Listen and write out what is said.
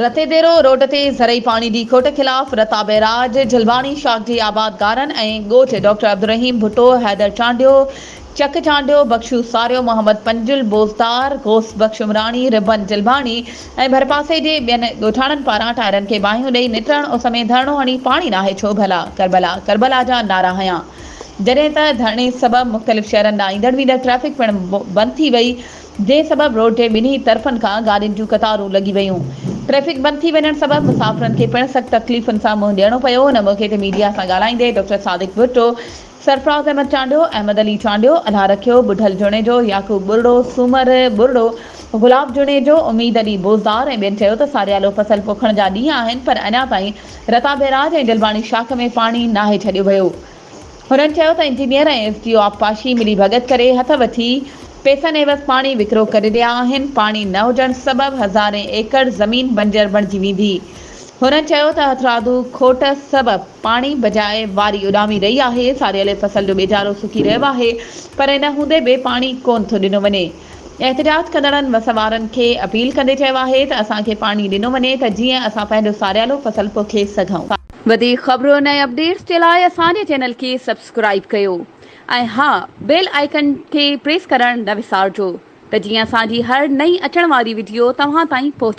Ratodero road تي زرعي پاڻي جي کوٽ خلاف رتا بئراج، جلباڻي شاخ جي آبادگارن ۽ ڳوٺ ڊاڪٽر عبدالرحيم ڀٽو، حيدر چانڊيو، چڪ چانڊيو، بخشو ساريو، محمد پنجل بوزدار، غوث بخش عمراڻي، ربن جلباڻي ۽ ڀرپاسي جي ٻين ڳوٺاڻن پاران ٽائرن کي باهيون ڏئي نٽهڻ اس ۾ ڌرڻو هڻي پاڻي ناهي ڇو ڀلا ڪربلا ڪربلا جا نعرا هنيا جڏهن ته ڌرڻي سبب مختلف شهرن ڏانهن ايندڙ ويندڙ ٽريفڪ پڻ بند ٿي وئي. جنهن سبب روڊ جي ٻنهي طرفن کان گاڏين جون قطارون لڳي ويون. ٽريفڪ بند ٿي وڃڻ سبب مسافرن کي پڻ سخت تڪليفن سان منهن ڏيڻو پيو. ان موقعي تي ميڊيا سان ڳالهائيندي ڊاڪٽر صادق ڀٽو، سرفراز احمد چانڊيو، احمد علي چانڊيو، الهه رکيو، ٻڍل جوڻيجو، يعقوب ٻرڙو، سومر ٻرڙو، گلاب جوڻيجو، اميد علي بوزدار ۽ ٻين چيو ته ساريالو فصل پوکڻ جا ڏينهن آهن پر اڃا تائين رتا بئراج ۽ جلباڻي شاخ ۾ پاڻي ناهي ڇڏيو ويو. هنن چيو ته انجنيئر ۽ ايس ڊي او آبپاشي ملي ڀڳت ڪري هٿ وٺي پئسن عيوض پاڻي وڪرو ڪري رهيا آهن، پاڻي نه هجڻ سبب هزارين ايڪڙ زمين بنجر بڻجي ويندي. هنن چيو ته هٿرادو کوٽ سبب پاڻي بجاء واري اڏامي رهي آهي، ساريلي فصل جو ٻيجارو سڪي رهيو آهي پر ان هوندي به پاڻي ڪونه ٿو ڏنو وڃي. احتجاج ڪندڙن وس وارن کي اپيل ڪندي چيو آهي ته اسان کي پاڻي ڏنو وڃي ته جيئن اسان پنهنجو ساريالو فصل پوکي سگهون. وڌيڪ خبرن ۽ اپڊيٽس جي لاء اسان جي چينل کي سبسڪرائيب ڪيو ۽ ها بيل آئيڪن کي پريس ڪرڻ نه وسارجو ته جيئن اسان جي هر نئين اچڻ واري وڊيو توهان تائين پهچي.